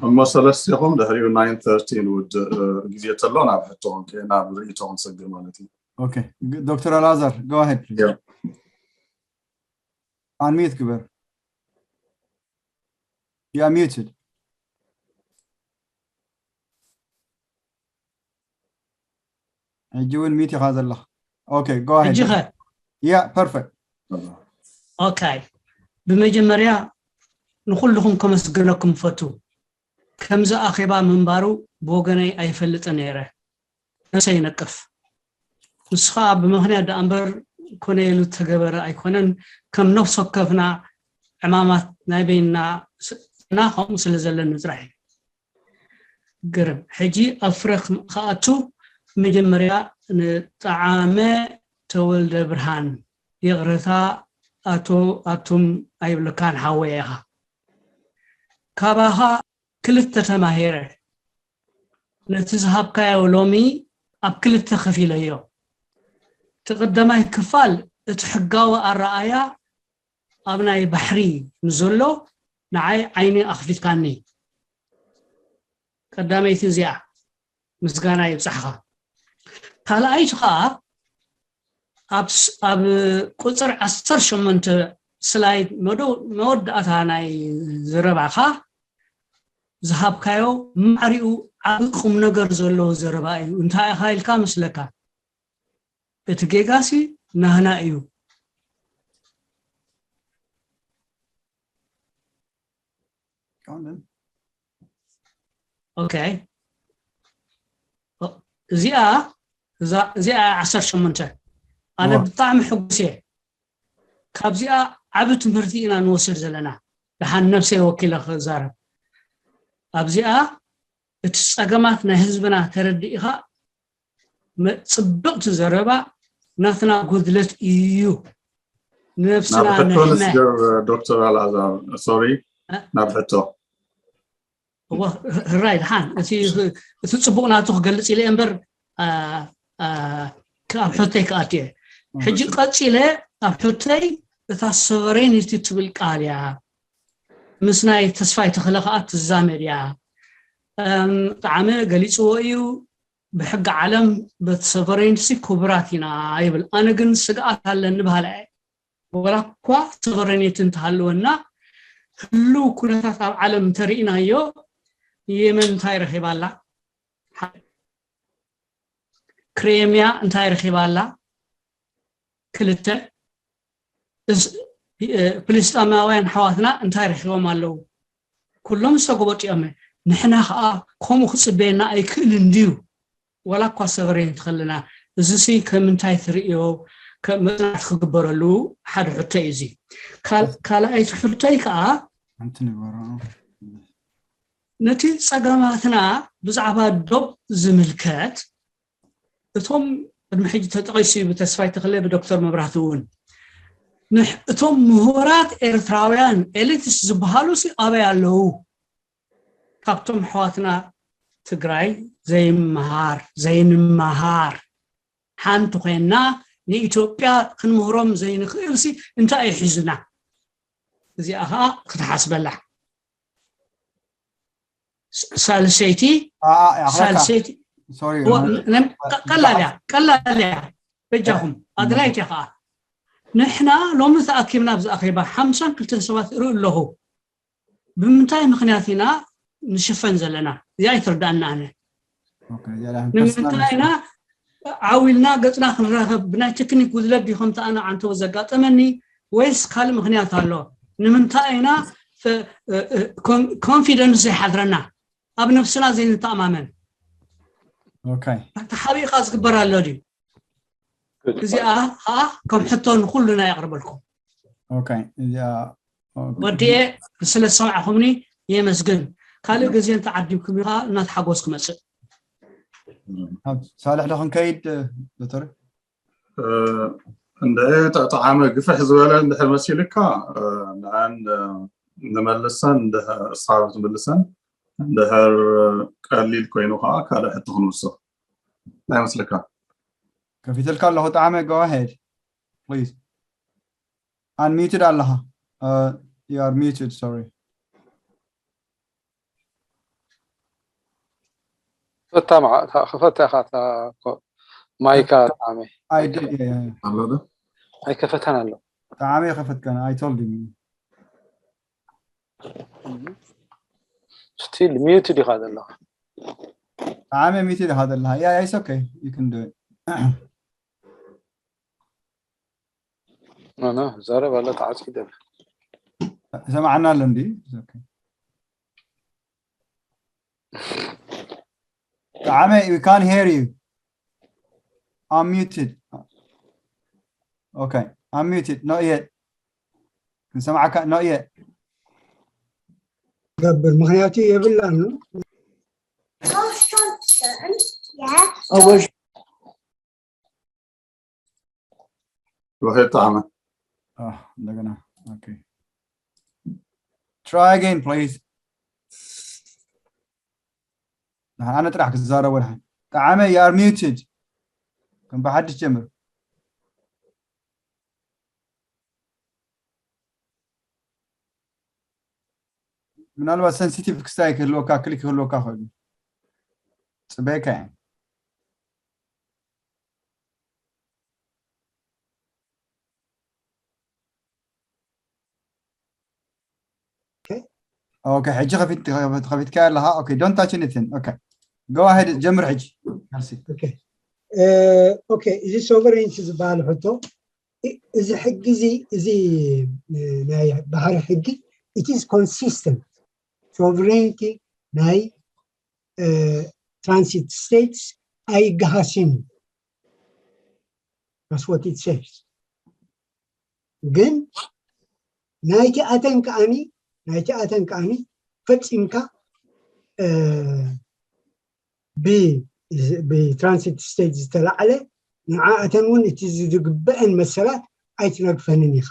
እሞ ሰለስቲኹም ድሕሪኡ nine thirty ንውድእ ግዜ ተሎ ናብ ሕቶ ናብ ርእይቶ ክንሰግር ማለት እዩ። Okay, Doctor Alazar, go ahead, please. Unmute ግበር. You are muted. ሕጂ እውን ሚት ኢኻ ዘለኻ። Okay, go ahead. ሕጂ ኸ? Yeah, perfect. Okay. ብመጀመርያ ንኹልኹም ከመስግነኩም ፈቱ። ከምዚ ኣኼባ ምንባሩ ብወገነይ ኣይፈልጥ ነይረ። ነብሰይ ይነቅፍ። ንሱ ከዓ ብምኽንያት ደኣ እምበር ኮነ ኢሉ ተገበረ ኣይኮነን። ከም ነፍሲ ወከፍና ዕማማት ናይ በይንና ና ከምኡ ስለ ዘለኒ ጥራሕ እዩ። ግርም። ሕጂ ኣብ ፍረ ክኣቱ መጀመርያ ንጠዓመ ተወልደ ብርሃን ይቕረታ ኣቶ ኣቱም ኣይብለካን ሓወይ ኢኻ። ካባኻ ክልተ ተማሂረ። ነቲ ዝሃብካዮ ሎሚ ኣብ ክልተ ከፊለዮ። እቲ ቀዳማይ ክፋል እቲ ሕጋዊ ኣረኣያ ኣብ ናይ ባሕሪ ንዘሎ ንዓይ ዓይኒ ኣኽፊትካኒ። ቀዳመይቲ እዚኣ ምስጋና ይብጻሕኻ። ካልኣይቲ ኸዓ ኣብ ቁፅር ዓሰርተ ሸሞንተ ስላይድ መወዳእታ ናይ ዘረባኻ ዝሃብካዮ ማዕሪኡ ዓቢ ቁም ነገር ዘለዎ ዘረባ እዩ። እንታይ ኢኻ ኢልካ መስለካ? እቲ ጌጋሲ ናህና እዩ። ኦኬ፣ እዚኣ እዚኣ ዓሰርተ ሸሞንተ ኣነ ብጣዕሚ ሕጉስ እየ። ካብዚኣ ዓቢ ትምህርቲ ኢና ንወስድ ዘለና። ደሓን ነብሰይ ወኪለ ክዛረብ። ኣብዚኣ እቲ ጸገማት ናይ ህዝብና ተረዲእኻ ጽብቕቲ ዘረባ ናትና ጉድለት እዩ። ነብስና ናብ ሕቶ ንስገር። ዶክተር ኣልኣዛር፣ ሶሪ፣ ናብ ሕቶ። ህራይ ደሓን እቲ ጽቡቕ ናቱ ክገልጽ ኢለ እምበር ኣብ ሕቶይ ክኣቱ እየ። ሕጂ ቀጺለ ኣብ ሕቶይ እታ ሶቨሬኒቲ ትብል ቃል እያ ምስ ናይ ተስፋይ ተኽለ ከዓ ትዛመድ እያ። ጠዓመ ገሊፅዎ እዩ። ብሕጊ ዓለም በቲ ሶቨሬኒቲ ክቡራት ኢና ይብል። ኣነ ግን ስግኣት ኣለኒ በሃላይ እየ። ወላ እኳ ሶቨሬኒቲ እንተሃለወና ህልው ኩነታት ኣብ ዓለም እንተርኢናዮ የመን እንታይ ረኺባ ኣላ? ክሬምያ እንታይ ረኺባ ኣላ? ክልተ ፍልስጣማውያን ኣሕዋትና እንታይ ረኺቦም ኣለዉ? ኩሎም ዝተጎበጡ እዮም። ንሕና ከዓ ከምኡ ክፅበየና ኣይክእልን ድዩ? ዋላ እኳ ሰበሬን ተኸለና፣ እዚሲ ከምንታይ ትርእዮ? መፅናዕቲ ክግበረሉ ሓደ ሕቶ እዩ እዚ። ካልኣይቲ ሕቶይ ከዓ ነቲ ፀገማትና ብዛዕባ ዶብ ዝምልከት እቶም ቅድሚ ሕጂ ተጠቒሱ እዩ ብተስፋይ ተኽለ ብዶክተር መብራህቲ እውን እቶም ምሁራት ኤርትራውያን ኤሊትስ ዝበሃሉ ሲ ኣበይ ኣለዉ? ካብቶም ኣሕዋትና ትግራይ ዘይመሃር ዘይንመሃር ሓንቲ ኮይና ንኢትዮጵያ ክንምህሮም ዘይንኽእል ሲ እንታይ እዩ ሒዙና? እዚኣ ከዓ ክትሓስበላ። ሳልሰይቲ ሳልሰይቲ ቀላል እያ ቀላል እያ። በጃኹም ኣድላይት እያ ከዓ ንሕና ሎሚ ተኣኪብና ኣብዚ ኣኼባ ሓምሳን ክልተን ሰባት እርኢ ኣለኹ። ብምንታይ ምክንያት ኢና ንሽፈን ዘለና? እዚኣ ኣይትርዳእና ኣነ ንምንታይ ኢና ዓው ኢልና ገፅና ክንራኸብ ብናይ ቴክኒክ ጉድለት ድዩ ከምቲ ኣነ ዓንተቦ ዘጋጠመኒ ወይስ ካልእ ምክንያት ኣሎ? ንምንታይ ኢና ኮንፊደንስ ዘይሓድረና ኣብ ነብስና ዘይንተኣማመን? ተሓቢእካ ዝግበር ኣሎ ድዩ? እዚኣ ከዓ ከም ሕቶ ንኩሉና የቅርበልኩም። እዚኣ ወዲኤ ስለ ዝሰማዕኹምኒ የመስግን። ካልእ ግዜ እንተዓዲምኩም ኢኻ እናተሓጎስ ክመፅእ። ሳልሕ ዶ ክንከይድ ዶክተር? እንደ ጠዓመ ግፍሕ ዝበለ እንድሕር መሲልካ ንዓን ንመልሰን እስኻብ ትምልሰን እንድሕር ቀሊል ኮይኑ ከዓ ካልእ ሕቶ ክንውስኽ እንታይ መስለካ? ከፊትልካ ኣለኹ ጠዓመ go ahead please። Unmuted ኣለኻ። You are muted, sorry. ክፈታ መዓ ክፈታ ኢኻ እታ ማይካ ጣዕመ I did, yeah, yeah. ኣሎ ዶ? ኣይከፈታን ኣሎ። ጣዕመ ከፈትካን I told him. Still mute ዲኻ ዘለኻ? ጣዕመ mute ዲኻ ዘለኻ? Yeah, it's okay. You can do it. No, no, ዛረብ ኣሎ ተዓጽዩ ደሎ። ሰማዕና ኣሎ እንዲ? It's okay. ጣዕመ, we can't hear you. Unmuted. Okay, unmuted. Not yet. ክንሰማዕካ not yet. ገብር ምክንያቱ የብላን ነው። Go ahead, Tama. Oh, እንደገና. Okay. Try again, please. ኣነ ጥራሕ ክዛረብ ወልሓ። ጣዕመ, you are muted. ከም ብሓድሽ ጀምር። ምናልባት sensitive ክስታይ ክህልወካ ክሊክ ክህልወካ ክእል እዩ። ፅበየካ እየ። Okay, ሕጂ ከፊትካ ኣለኻ። Okay, don't touch anything. Okay, go ahead, ጀምር ሕጂ። Merci. Okay, እዚ sovereignty ዝበሃል ሕቶ እዚ ሕጊ እዚ እዚ ናይ ባህሪ ሕጊ it is consistent. Sovereignty ናይ transit states ኣይገሃስን እዩ። That's what it says. ግን ናይቲ ኣተን ከኣኒ ናይቲ ኣተን ከኣኒ ፈፂምካ ብ transit state ዝተላዕለ ንዓኣተን እውን እቲ ዝግበአን መሰላት ኣይትነግፈንን ኢኻ።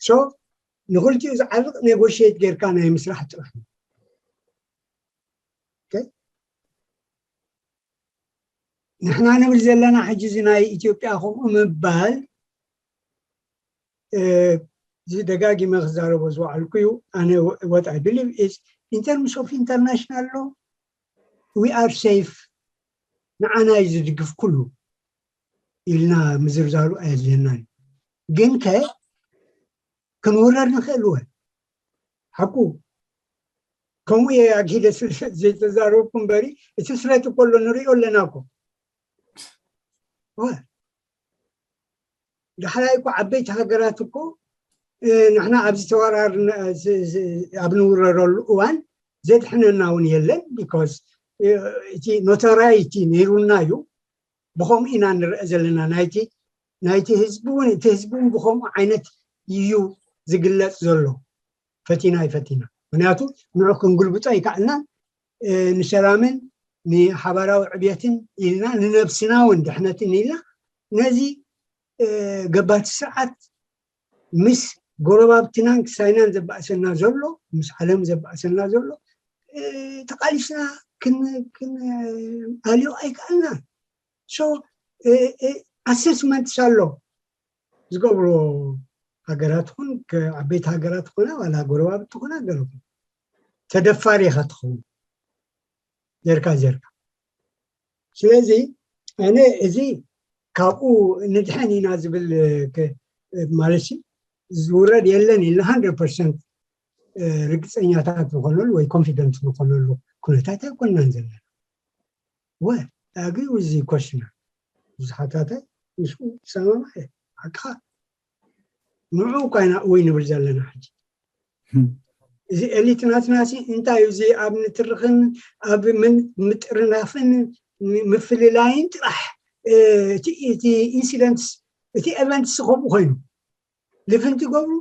So ንክልቲኡ ዝዓርቕ negotiate ጌርካ ናይ ምስራሕ ጥራሕ እዩ። ንሕና ንብል ዘለና ሕጂ እዚ ናይ ኢትዮጵያ ከምኡ ምባል እዚ ደጋጊመ ክዛረቦ ዝወዓልኩ እዩ። ኣነ what I believe is in terms of international law we are safe. ንዓና እዩ ዝድግፍ ኩሉ ኢልና ምዝርዛሩ ኣየድልየናን እዩ። ግን ከ ክንውረር ንኽእል እወ ሓቁ ከምኡ እየ ኣግሂደ ዘይተዛረብኩ እምበሪ እቲ ስረት እኮ ኣሎ ንሪኦ ኣለና እኮ። ዳሕራይ እኮ ዓበይቲ ሃገራት እኮ ንሕና ኣብዚ ተወራር ኣብ ንውረረሉ እዋን ዘድሕነና እውን የለን። Because እቲ notoriety ነይሩና እዩ። ብኸምኡ ኢና ንረአ ዘለና ናይቲ ናይቲ ህዝቢ እውን እቲ ህዝቢ እውን ብኸምኡ ዓይነት እዩ ዝግለፅ ዘሎ። ፈቲና ኣይፈቲና ምክንያቱ ንዑ ክንግልብጦ ኣይከኣልናን። ንሰላምን ንሓባራዊ ዕብየትን ኢልና ንነብስና እውን ድሕነትን ኢልና ነዚ ገባቲ ስርዓት ምስ ጎረባብትናን ክሳይናን ዘባእሰና ዘሎ ምስ ዓለም ዘባእሰና ዘሎ ተቃሊስና ክንኣልዮ ኣይከኣልናን። So assessment ኣሎ ዝገብሮ ሃገራት ኹን ዓበይቲ ሃገራት ኾና ዋላ ጎረባብቲ ኾና ገለኹ ተደፋሪ ኢኻ ትኸውን ጌርካ ጌርካ። ስለዚ ኣነ እዚ ካብኡ ንድሐን ኢና ዝብል ማለት ዝውረድ የለን ኢልና hundred percent ርግፀኛታት ዝኾነሉ ወይ confident ዝኾነሉ ኩነታት ኣይኮንናን ዘለና። Well, I agree with the questioner. ብዙሓታተ ምስኡ ሰማማዕ ሓቅኻ ንዑ እኳ ኢና እወይ ንብል ዘለና ሕጂ እዚ ኤሊት ናትና ሲ እንታይ እዩ እዚ ኣብ ንትርኽን ኣብ ምጥርናፍን ምፍልላይን ጥራሕ እቲ ኢንሲደንትስ እቲ ኤቨንትስ ከምኡ ኮይኑ ልፍንቲ ገብሩ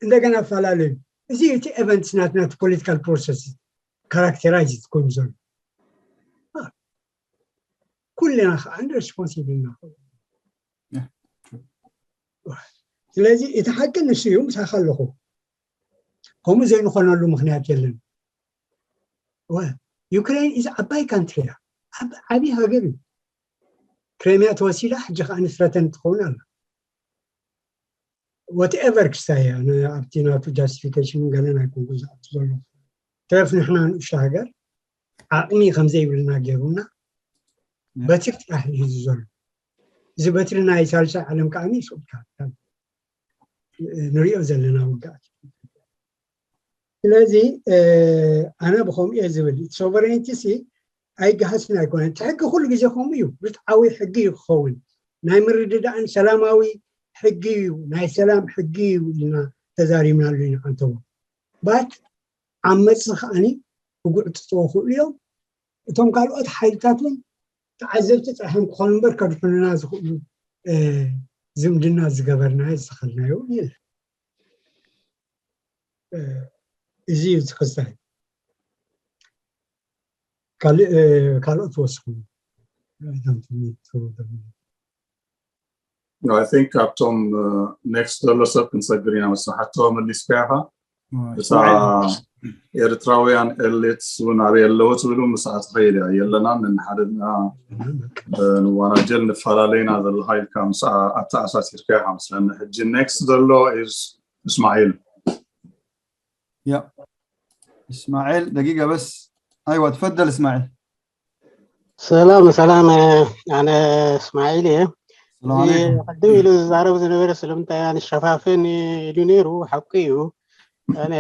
እንደገና ኣፈላለዩ እዚ እቲ ኤቨንትስ ናትና political process characterize ኮይኑ ዘሎ ኩልና ከዓ responsible ኢና ስለዚ እቲ ሓቂ ንሱ እዩ ምሳኻ ኣለኹ ከምኡ ዘይንኾነሉ ምክንያት የለን ዩክሬን is ዓባይ country እያ ዓብይ ሃገር እዩ ክሬሚያ ተወሲዳ ሕጂ ከዓ threatened ትኸውን ኣላ whatever ክስታይ እያ ኣብቲ ናቱ justification ገለ ናይ ኮንጎ ዝኣቱ ዘሎ ተረፍ ንሕና ንእሽቶ ሃገር ዓቕሚ ከም ዘይብልና ገይሩና በትሪ ጥራሕ እዩ ሒዙ ዘሎ። እዚ በትሪ ናይ ሳልሳይ ዓለም ከኣ ስኡድ ካፒታል ንሪኦ ዘለና ውግኣት። ስለዚ ኣነ ብከምኡ እየ ዝብል። ሶቨሬንቲ ሲ ኣይገሃስን ኣይኮነን። እቲ ሕጊ ኩሉ ግዜ ከምኡ እዩ። ርትዓዊ ሕጊ እዩ ክኸውን። ናይ ምርድዳእን ሰላማዊ ሕጊ እዩ፣ ናይ ሰላም ሕጊ እዩ ኢልና ተዛሪብናሉ ኢና። ኣንተዎ ባት ዓመፅቲ ከዓኒ ክጉዕፅፅዎ ክእሉ እዮም። እቶም ካልኦት ሓይልታት እውን ተዓዘብቲ ጥራሕም ክኾኑ እምበር ከድሕኑና ዝኽእሉ ዝምድና ዝገበርናዮ ዝተኸልናዮ እውን የለን። እዚ እዩ እቲ ክስታይ። ካልእ ካልኦት ትወስኹ። I think ካብቶም ኔክስት ዘሎ ሰብ ክንሰግር ኢና መስሎ። ሓቶ መሊስካ ኢኻ። እታ ኤርትራውያን ኤሊትስ እውን ኣበይ ኣለዉ ትብሉ ምስኣ ትኸይድ እያ። የለናን፣ ንሓደና ንዋናጀል ንፈላለይና ዘለኻ ኢልካ ምስኣ ኣተኣሳሲርካ ኢኻ መስለኒ። ሕጂ ኔክስት ዘሎ እስማዒል። ያ እስማዒል ደቂቃ በስ። ኣይዋ ትፈደል እስማዒል። ሰላም ሰላም፣ ኣነ እስማዒል እየ። ቅድም ኢሉ ዝዛረብ ዝነበረ ስለምንታይ ኣንሸፋፍን ኢሉ ነይሩ፣ ሓቂ እዩ። ኣነ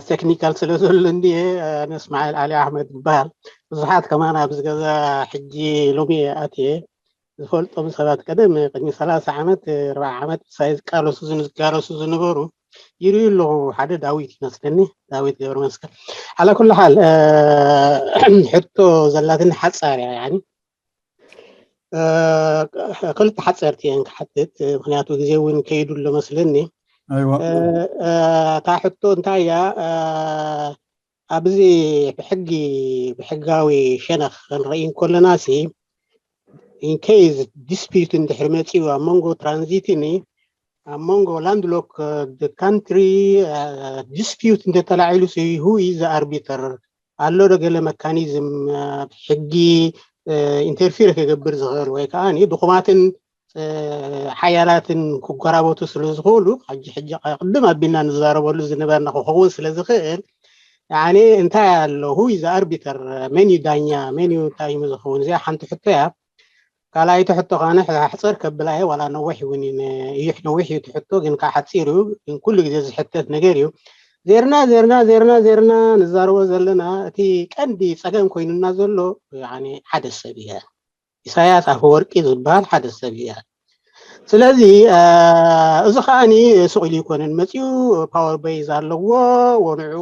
ቴክኒካል ስለ ዘሎ እንድየ። ኣነ እስማዒል ዓሊ ኣሕመድ ይበሃል። ብዙሓት ከማን ኣብዚ ገዛ ሕጂ ሎሚ እየ ኣትየ። ዝፈልጦም ሰባት ቀደም ቅድሚ ሰላሳ ዓመት ኣርባዓ ዓመት ምሳይ ዝቃለሱ ዝጋለሱ ዝነበሩ ይርእዩ ኣለኹ። ሓደ ዳዊት ይመስለኒ፣ ዳዊት ገብረ መስቀል። ዓላ ኩሉ ሓል ሕቶ ዘላትኒ ሓፃር እያ። ያኒ ክልተ ሓፀርቲ እየን ክሓትት፣ ምክንያቱ ግዜ እውን ከይዱ ኣሎ መስለኒ። እታ ሕቶ እንታይ እያ? ኣብዚ ብሕጊ ብሕጋዊ ሸነኽ ክንርኢ እንከለና ሲ ኢንኬዝ ዲስፒዩት እንድሕር መፂኡ ኣብ መንጎ ትራንዚትን ኣብ መንጎ ላንድሎክ ካንትሪ ዲስፒዩት እንተተላዒሉ ሲ who is the arbiter ኣሎ ዶ ገለ መካኒዝም ሕጊ ኢንተርፊር ክገብር ዝኽእል ወይ ከዓ ድኹማትን ሓያላትን ክጎራበቱ ስለ ዝኽእሉ ሕጂ ሕጂ ቅድም ኣቢልና ንዛረበሉ ዝነበርና ክኸውን ስለ ዝኽእል ያኒ እንታይ ኣሎ who is the arbiter መን እዩ ዳኛ መን እዩ እንታይ እዩ ዝኸውን እዚኣ ሓንቲ ሕቶ እያ ካልኣይቲ ሕቶ ካነ ሕፀር ከብላ እየ ዋላ ነዊሕ እውን ይሕ ነዊሕ እዩ ትሕቶ ግን ከዓ ሓፂር እዩ ግን ኩሉ ግዜ ዝሕተት ነገር እዩ ዜርና ዜርና ዜርና ዜርና ንዛረቦ ዘለና እቲ ቀንዲ ፀገም ኮይኑና ዘሎ ሓደ ሰብ እየ ኢሳያስ ኣፈወርቂ ዝበሃል ሓደ ሰብ እያ ስለዚ እዚ ከዓኒ ስቕ ኢሉ ይኮነን መፅኡ ፓወር ቤዝ ኣለዎ ወንዑ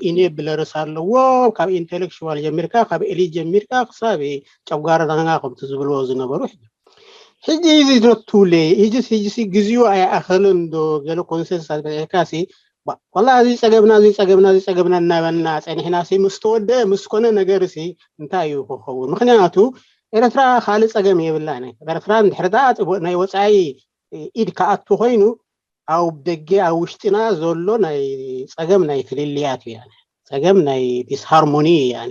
ኢኔብለርስ ኣለዎ ካብ ኢንቴሌክሽዋል ጀሚርካ ካብ ኤሊት ጀሚርካ ክሳብ ጨጓራና ከምቲ ዝብልዎ ዝነበሩ ሕጂ ሕጂ እዚ ኖት ቱ ሌት ሕጂ ሕጂ ግዜኡ ኣይኣኸልን ዶ ገለ ኮንሰንሳስ በፂሕካ ሲ ዋላ እዚ ፀገምና እዚ ፀገምና እዚ ፀገምና እናበልና ፀኒሕና ሲ ምስ ተወደአ ምስ ኮነ ነገር ሲ እንታይ እዩ ክኸውን ምክንያቱ ኤርትራ ካልእ ፀገም የብላን ኤርትራ እንድሕር ናይ ወፃኢ ኢድ ክኣቱ ኮይኑ ኣብ ደገ ኣብ ውሽጥና ዘሎ ናይ ፀገም ናይ ፍልልያት እዩ ፀገም ናይ ዲስሃርሞኒ እዩ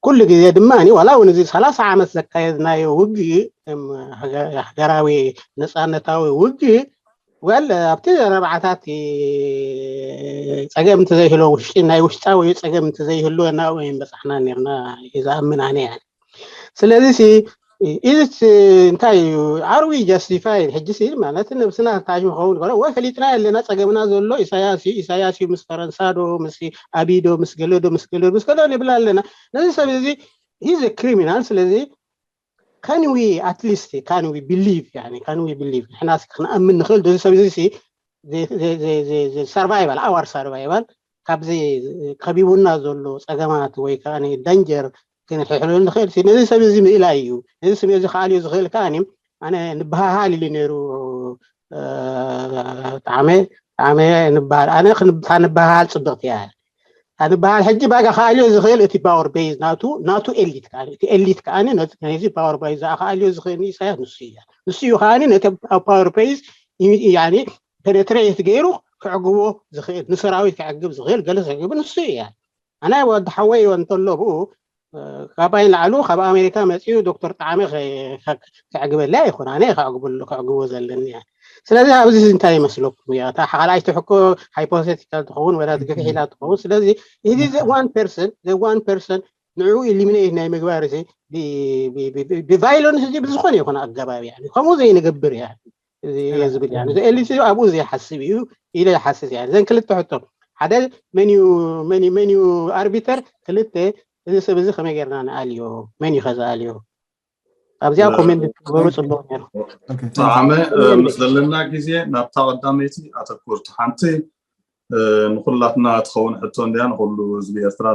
ኩሉ ግዜ ድማ ዋላ እውን እዚ ሰላሳ ዓመት ዘካየድናዮ ውግእ ሃገራዊ ነፃነታዊ ውግእ ወል ኣብቲ ረብዓታት ፀገም እንተዘይህሎ ውሽጢ ናይ ውሽጣዊ ፀገም እንተዘይህልወና ወይም በፃሕና ነርና ዝኣምን ኣነ እያ ስለዚ ኢዝት እንታይ እዩ ኣርዊ ጃስቲፋይ ሕጂ ሲ ማለት ነብስና ታሽ ምኸውን ገለ ወይ ፈሊጥና ኣለና ፀገምና ዘሎ ኢሳያስ እዩ ኢሳያስ እዩ ምስ ፈረንሳ ዶ ምስ ኣቢ ዶ ምስ ገለ ዶ ምስ ገለ ምስ ገለ ንብል ኣለና ነዚ ሰብ እዚ ሂዝ ክሪሚናል ስለዚ can we at least can we believe يعني can we believe ንሕና ክንኣምን ንኽእል እዚ ሰብ እዚ survival our survival ካብዚ ከቢቡና ዘሎ ፀገማት ወይ ከዓ ዳንጀር ክንሕሕሉ ንኽእል ነዚ ሰብ እዚ ምእላይ እዩ ነዚ ሰብ እዚ ከኣልዮ ዝኽእል ከዓ ኣነ ንበሃሃል ኢሉ ነይሩ ጣዕመ ጣዕመ ንበሃል ኣነ ንበሃል ፅብቕቲ እያ ንበሃል ሕጂ ባጋ ከኣልዮ ዝኽእል እቲ ፓወር ቤዝ ናቱ ናቱ ኤሊት ከዓ እቲ ኤሊት ከዓ ነዚ ፓወር ቤዝ ዝኣ ከኣልዮ ዝኽእል ኢሳያስ ንሱ እያ ንሱ እዩ ከዓ ነቲ ፓወር ቤዝ ፔኔትሬት ገይሩ ክዕግቦ ዝኽእል ንሰራዊት ክዕግብ ዝኽእል ገለ ክዕግብ ንሱ እያ ኣነ ወዲ ሓወይ እንተሎ ብኡ ካባይ ንላዕሉ ካብ ኣሜሪካ መፂኡ ዶክተር ጣዕመ ክዕግበለይ ኣይኮን ኣነ ክዕግቦ ዘለኒ እያ ስለዚ ኣብዚ እንታይ ይመስለኩም እያ እታ ካልኣይቲ ሕኮ ሃይፖቴቲካል ትኸውን ወላ ትግፍሕ ኢላ ትኸውን ስለዚ እዚ one person one person ንዕኡ ኢሊሚኔት ናይ ምግባር ብቫይለንስ እዚ ብዝኾነ ይኹን ኣገባብ ከምኡ ዘይንገብር እየ ዝብል። ኤሊት ኣብኡ ዘይሓስብ እዩ ኢለ ይሓስብ እየ። ዘን ክልተ ሕቶ፣ ሓደ መን እዩ ኣርቢተር፣ ክልተ እዚ ሰብ እዚ ከመይ ጌርና ንኣልዮ፣ መን እዩ ከዝኣልዮ? ኣብዚኣ ኮሜንት ትግበሩ ጽቡቅ ነይሩ። ጠዓመ፣ ምስ ዘለና ግዜ ናብታ ቀዳመይቲ ኣተኩርቲ። ሓንቲ ንኩላትና ትኸውን ሕቶ እንድያ፣ ንኩሉ ህዝቢ ኤርትራ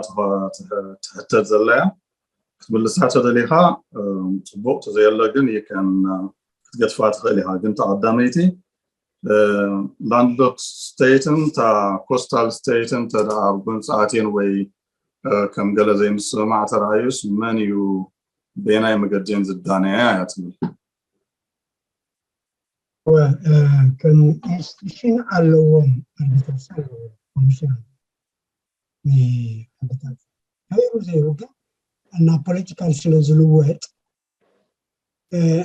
ትሕተት ዘለያ ክትምልሳ ተደሊኻ ጽቡቅ፣ ተዘየሎ ግን ይከን ክትገድፋ ትኽእል ኢኻ። ግን ተቐዳመይቲ ላንድሎክ ስቴትን እታ ኮስታል ስቴትን ተደኣ ኣብ ጎንፂ ኣትየን ወይ ከም ገለ ዘይምስምማዕ ተረኣዩስ መን እዩ በየናይ መገዲን ዝዳነያ እያ ትብል። ከም ኢንስቲቱሽን ኣለዎም፣ ኣርቢትርስ ኣለዎም፣ ኮሚሽን ንዓድታት ነይሩ ዘይሩ ግን እና ፖለቲካል ስለ ዝልወጥ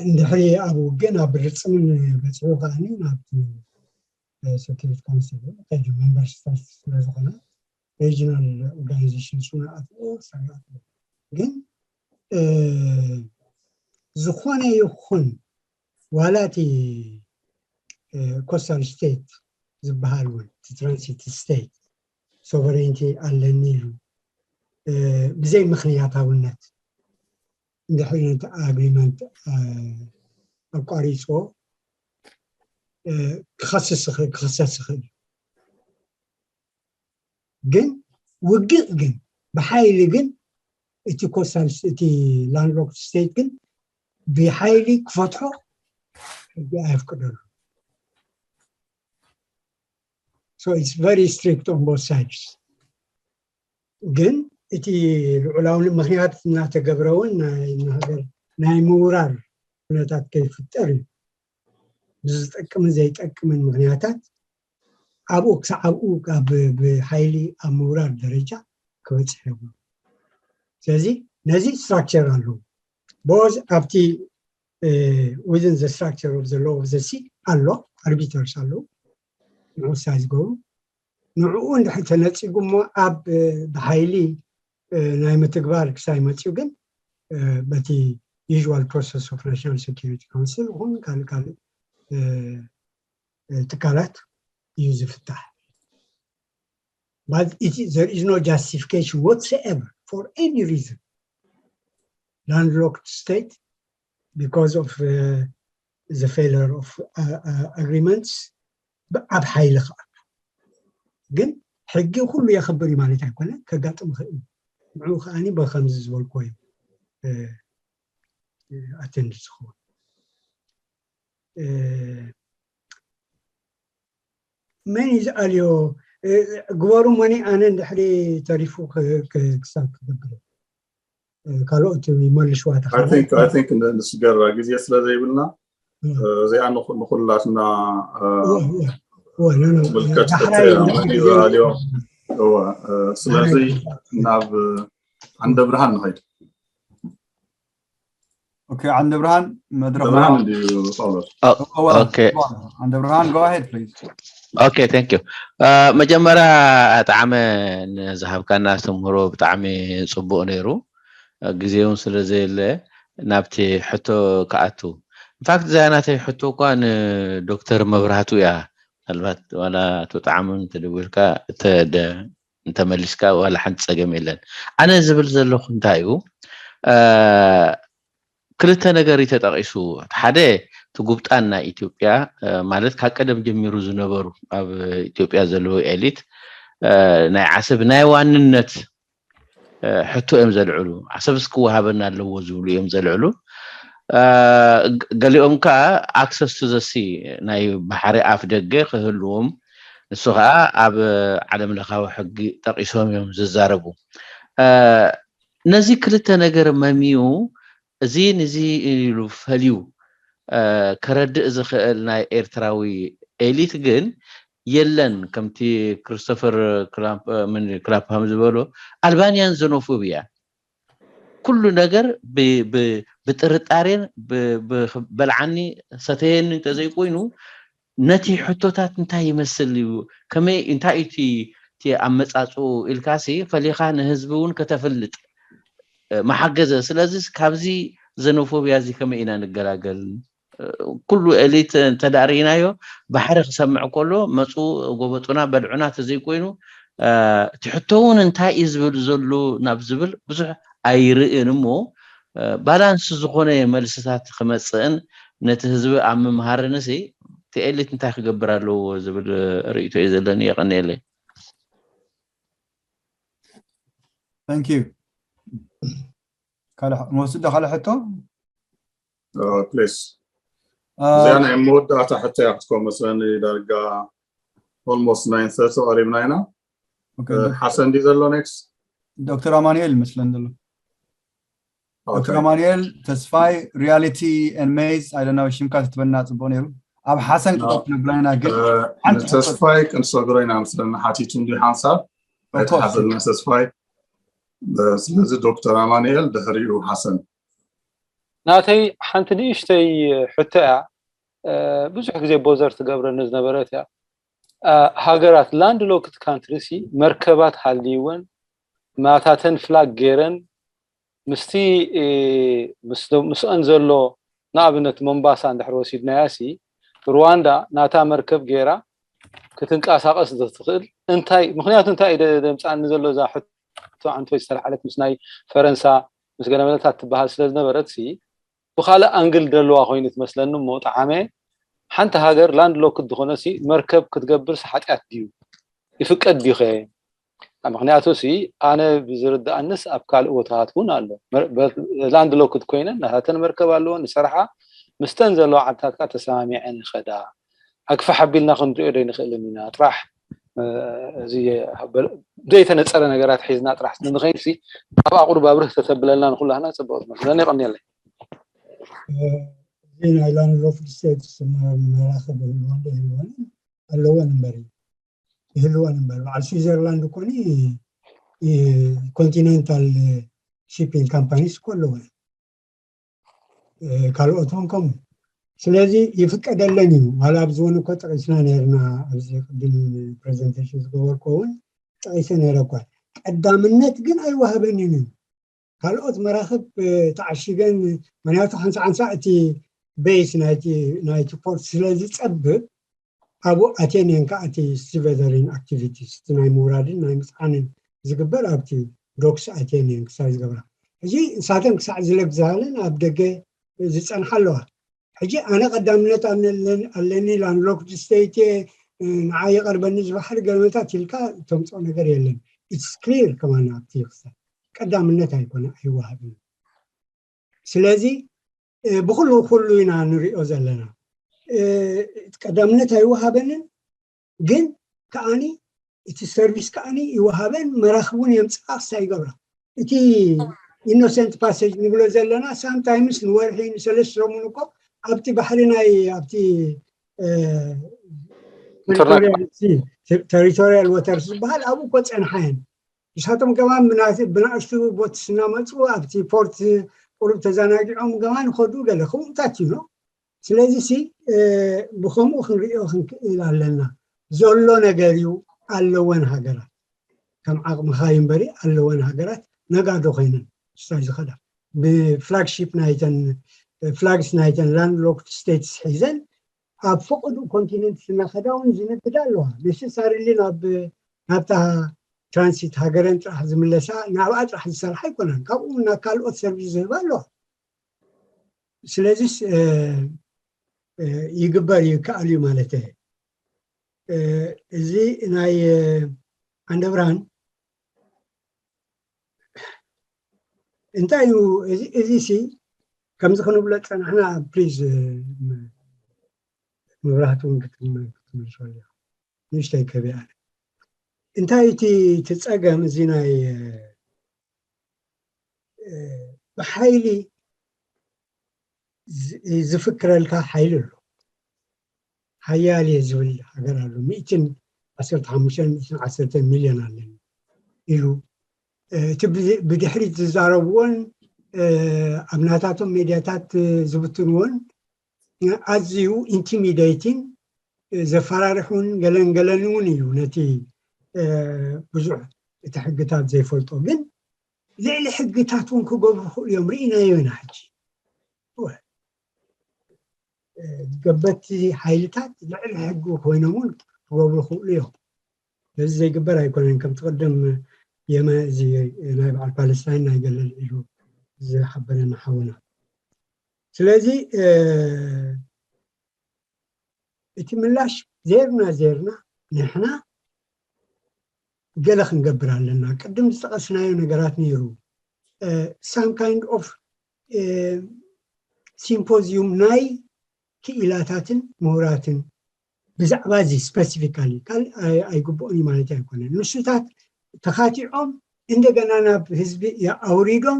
እንድሕሪ ኣብ ውግእ ናብ ብርፅምን በፂሑ ከዓኒ ናብቲ ሴኪሪቲ ካውንስል ከይዱ፣ መንበር ስታትስ ስለዝኾነ ሬጂናል ኦርጋናይዜሽን ሱ ንኣትዎ ሰሪኣት። ግን ዝኾነ ይኹን ዋላ እቲ ኮስታል ስቴት ዝበሃል እውን እቲ ትራንሲት ስቴት ሶቨሬንቲ ኣለኒ ኢሉ ብዘይ ምኽንያታውነት እንድሕሪ ነቲ ኣግሪመንት ኣቋሪፅዎ ክኸስስ ይኽእል፣ ክኽሰስ ይኽእል እዩ። ግን ውግእ ግን ብሓይሊ ግን እቲ ኮስታል እቲ ላንድሎክ ስቴት ግን ብሓይሊ ክፈትሖ ሕጊ ኣየፍቅደሉ። So it's very strict on both sides። ግን እቲ ልዑላውን ምክንያት እናተገብረ እውን ናይ ሃገር ናይ ምውራር ኩነታት ከይፍጠር እዩ። ብዝጠቅምን ዘይጠቅምን ምክንያታት ኣብኡ ክሳብ ኣብኡ ብሓይሊ ኣብ ምውራር ደረጃ ክበፅሕ የብሉ። ስለዚ ነዚ ስትራክቸር ኣለዎ። ቦዝ ኣብቲ within the structure of the law of the sea ኣሎ፣ ኣርቢተርስ ኣለዉ ንዑ ሳይ ዝገብሩ። ንዕኡ እንድሕር ተነፂጉ እሞ ኣብ ብሓይሊ ናይ ምትግባር ክሳይ መፅኡ ግን በቲ usual process of National Security Council ይኹን ካልእ ካልእ ትካላት እዩ ዝፍታሕ። But it is, there is no justification whatsoever for any reason landlocked state because of uh, the failure of uh, uh, agreements ኣብ ሓይሊ ክኣቱ ግን ሕጊ ኩሉ የኽብር እዩ ማለት ኣይኮነ፣ ከጋጥም ይኽእል እዩ። ንዕኡ ከዓኒ በከምዚ ዝበልኮ እዩ ኣተንድ ዝኸውን። መን እዩ ዝኣልዮ? ግበሩ መኒ ኣነ እንድሕሪ ተሪፉ ክሳብ ክገብር ካልኦት ይመልሽዋ። ንስገራ ግዜ ስለ ዘይብልና እዚኣ ንኩላትና ምልከት ክትያ መን እዩ ዝኣልዮ። ስለዚ ናብ ዓንደ ብርሃን ንኸይድ። ኦኬ፣ ዓንደ ብርሃን መድረኽ ብርሃን እንድዩ ጳውሎስ። ኦኬ፣ ዓንደ ብርሃን፣ go ahead please። ኦኬ፣ thank you። መጀመርያ ጣዕመ ንዝሃብካና ኣስተምህሮ ብጣዕሚ ጽቡቕ ነይሩ። ግዜ እውን ስለ ዘየለ ናብቲ ሕቶ ክኣቱ። ኢንፋክት እዛ ናተይ ሕቶ እኳ ንዶክተር መብራህቱ እያ። ምናልባት ዋላ ኣቶ ጣዕሙ እንተደዊልካ እንተመሊስካ ዋላ ሓንቲ ጸገም የለን። ኣነ ዝብል ዘለኹ እንታይ እዩ፣ ክልተ ነገር እዩ ተጠቒሱ። ሓደ እቲ ጉብጣን ናይ ኢትዮጵያ ማለት ካብ ቀደም ጀሚሩ ዝነበሩ ኣብ ኢትዮጵያ ዘለዉ ኤሊት ናይ ዓሰብ ናይ ዋንነት ሕቶ እዮም ዘልዕሉ። ዓሰብስ ክወሃበና ኣለዎ ዝብሉ እዮም ዘልዕሉ። ገሊኦም ከዓ ኣክሰስ ቱ ዘሲ ናይ ባሕሪ ኣፍ ደገ ክህልዎም፣ ንሱ ከዓ ኣብ ዓለም ለኻዊ ሕጊ ጠቒሶም እዮም ዝዛረቡ። ነዚ ክልተ ነገር መሚዩ እዚ ንዚ ኢሉ ፈልዩ ከረድእ ዝኽእል ናይ ኤርትራዊ ኤሊት ግን የለን። ከምቲ ክሪስቶፈር ክላፕሃም ዝበሎ ኣልባንያን ዘኖፎብ እያ። ኩሉ ነገር ብጥርጣሬን በልዓኒ ሰተየኒ እንተዘይኮይኑ ነቲ ሕቶታት እንታይ ይመስል እዩ፣ ከመይ እንታይ እቲ ኣመፃፅኡ ኢልካሲ ፈሊኻ ንህዝቢ እውን ከተፍልጥ መሓገዘ። ስለዚ ካብዚ ዘኖፎብያ እዚ ከመይ ኢና ንገላገል? ኩሉ ኤሊት እንተዳርእናዮ፣ ባሕሪ ክሰምዕ ከሎ መፁ፣ ጎበጡና፣ በልዑና ተዘይኮይኑ፣ እቲ ሕቶ እውን እንታይ እዩ ዝብል ዘሎ ናብ ዝብል ብዙሕ ኣይርእን እሞ፣ ባላንስ ዝኾነ መልስታት ክመፅእን ነቲ ህዝቢ ኣብ ምምሃርን ሲ እቲ ኤሊት እንታይ ክገብር ኣለዎ ዝብል ርእይቶ እዩ ዘለኒ። የቐንየለይ። Thank you። ካልእ መወስዶ ካልእ ሕቶ? ፕሊስ እዚኣ ናይ መወዳእታ ሕቶ እያ ክትኮን መስለኒ። ዳርጋ ኦልሞስት ናይን ሰርቲ ቀሪብና ኢና። ሓሰን ድዩ ዘሎ ኔክስት? ዶክተር ኣማኑኤል ይመስለን ዘሎ። ዶክተር ኣማኑኤል ተስፋይ፣ ሪያሊቲ ኤን ሜዝ፣ ኣይደናዊ ሽምካ ትትበና ፅቡቅ ነይሩ። ኣብ ሓሰን ክጠፍ ነብላይና ግን ተስፋይ ክንሰግሮ ኢና ምስለና ሓቲቱ እንዲ ሓንሳብ ኣይተሓዘልና ተስፋይ። ስለዚ ዶክተር ኣማኑኤል ድሕሪኡ ሓሰን። ናተይ ሓንቲ ንእሽተይ ሕቶ እያ። ብዙሕ ግዜ ቦዘር ትገብረኒ ዝነበረት እያ። ሃገራት ላንድ ሎክድ ካንትሪ ሲ መርከባት ሃልይወን ናታተን ፍላግ ገይረን ምስቲ ምስኦን ዘሎ ንኣብነት ሞምባሳ እንድሕር ወሲድናያ ሲ ሩዋንዳ ናታ መርከብ ገይራ ክትንቀሳቀስ ትኽእል እንታይ ምክንያቱ እንታይ ደምፃኒ ዘሎ እዛ ሕቶ ዓንቶይ ዝተለዓለት ምስ ናይ ፈረንሳ ምስ ገለመለታት ትበሃል ስለ ዝነበረት ሲ ብካልእ ኣንግል ደለዋ ኮይኑ ትመስለኒ እሞ ጠዓመ ሓንቲ ሃገር ላንድ ሎክድ ዝኾነ ሲ መርከብ ክትገብር ሓጢኣት ድዩ ይፍቀድ ድዩኸ? ምክንያቱ ሲ ኣነ ብዝርድኣንስ ኣብ ካልእ ቦታታት እውን ኣሎ ላንድ ሎክድ ኮይነን ናታተን መርከብ ኣለዎ ንሰርሓ ምስተን ዘለዋ ዓድታት ከዓ ተሰማሚዐን ይኸዳ። ኣግፋሕ ኣቢልና ክንሪኦ ዶ ይንኽእልን ኢና ጥራሕ እዚ ዘይተነፀረ ነገራት ሒዝና ጥራሕ ንኸይድ ሲ ኣብ ኣቁሩብ ኣብርህ ተተብለልና ንኩላህና ፅቡቅ ዝመስለኒ። የቀንየለይ። እዚ ናይ ላንድ ሎክድ ስቴትስ መራኸቢ ህልወን ዶ ይህልወን ኣለወን እምበር እዩ ይህልወን እምበር በዓል ስዊዘርላንድ እኮ ኮንቲኔንታል ሺፒንግ ካምፓኒስ እኮ ኣለወን ካልኦት እውን ከምኡ። ስለዚ ይፍቀደለን እዩ። ዋላ ኣብዚ እውን እኮ ጠቂስና ነርና ኣብዚ ቅድም ፕሬዘንቴሽን ዝገበርኮ እውን ጠቂሰ ነረ እኳ ቀዳምነት ግን ኣይዋሃበንን እዩ። ካልኦት መራኽብ ተዓሺገን ምክንያቱ ሓንሳ ሓንሳ እቲ ቤይስ ናይቲ ፖርት ስለዝፀብብ ኣብኡ ኣቴንየን ከዓ እቲ ስቲቨዘሪን ኣክቲቪቲስ እቲ ናይ ምውራድን ናይ ምፅዓንን ዝግበር ኣብቲ ዶክስ ኣቴንየን ክሳብ ዝገብራ ሕጂ ንሳተን ክሳዕ ዝለግዛለን ኣብ ደገ ዝፀንሓ ኣለዋ። ሕጂ ኣነ ቀዳምነት ኣለኒ ላንድሎክድ ስቴት ንዓ ይቐርበኒ ዝባሕሪ ገለመታት ኢልካ ተምፅኦ ነገር የለን። ኢትስ ክሊር ከማን ኣብቲ ክሳብ ቀዳምነት ኣይኮነ ኣይወሃብን። ስለዚ ብኩሉ ኩሉ ኢና ንሪኦ ዘለና። ቀዳምነት ኣይወሃበንን ግን ከዓኒ እቲ ሰርቪስ ከዓኒ ይወሃበን መራኽቡን የምፅኣ ክሳ ይገብራ። እቲ ኢኖሰንት ፓሴጅ ንብሎ ዘለና ሳምታይምስ ንወርሒ ንሰለስተ ሰሙን እኮ ኣብቲ ባሕሪ ናይ ኣብቲ ተሪቶሪያል ወተርስ ዝበሃል ኣብኡ እኮ ፀንሓየን ንሳቶም ከማን ብናእሽቱ ቦትስ እናመፁ ኣብቲ ፖርት ቁሩብ ተዘናጊዖም ከማን ይኸዱ ገለ ከምኡታት እዩ። ስለዚ ሲ ብከምኡ ክንሪኦ ክንክእል ኣለና። ዘሎ ነገር እዩ ኣለወን ሃገራት ከም ዓቕምኻ ይንበሪ ኣለወን ሃገራት ነጋዶ ኮይነን ስታይ ዝኸዳ ብፍላግሺፕ ናይተን ፍላግስ ናይተን ላንድ ሎክድ ስቴትስ ሒዘን ኣብ ፈቐዱ ኮንቲነንት እናኸዳ እውን ዝነግዳ ኣለዋ። ነሰሳሪሊ ናብ ናብታ ትራንሲት ሃገረን ጥራሕ ዝምለሳ ናብኣ ጥራሕ ዝሰርሓ ኣይኮነን። ካብኡ ናብ ካልኦት ሰርቪስ ዝህባ ኣለዋ። ስለዚስ ይግበር ይከኣል እዩ ማለት እዚ ናይ ዓንደ ብርሃን እንታይ እዩ እዚ ሲ ከምዚ ክንብሎ ፀናሕና ፕሊዝ መብራህቲ እውን ክትምልሶ ኣለኹ ንእሽተይ ከቢኣ እንታይ እቲ እቲ ፀገም እዚ ናይ ብሓይሊ ዝፍክረልካ ሓይሊ ኣሎ ሓያል እየ ዝብል ሃገር ኣሎ ሚእትን ዓሰርተ ሓሙሽተን ሚእትን ዓሰርተን ሚልዮን ኣለኒ ኢሉ እቲ ብድሕሪት ዝዛረብዎን ኣብ ናታቶም ሜድያታት ዝብትንዎን ኣዝዩ ኢንቲሚዴቲን ዘፈራርሑን ገለን ገለን እውን እዩ ነቲ ብዙሕ እቲ ሕግታት ዘይፈልጦ ግን ልዕሊ ሕግታት እውን ክገብሩ ክእሉ እዮም። ርኢናዮ ኢና። ሕጂ ገበቲ ሓይልታት ልዕሊ ሕጊ ኮይኖም እውን ክገብሩ ክእሉ እዮም። በዚ ዘይግበር ኣይኮነን። ከምቲ ቅድም የመ እዚ ናይ በዓል ፓለስታይን ናይ ገለል ኢሉ ዝሓበረና ሓውና። ስለዚ እቲ ምላሽ ዜርና ዜርና ንሕና ገለ ክንገብር ኣለና። ቅድም ዝጠቐስናዮ ነገራት ነይሩ። Some kind of symposium ናይ ክኢላታትን ምሁራትን ብዛዕባ እዚ specifically ካል ኣይግብኦን እዩ ማለት ኣይኮነን። ንሱታት ተኻቲዖም እንደገና ናብ ህዝቢ ኣውሪዶም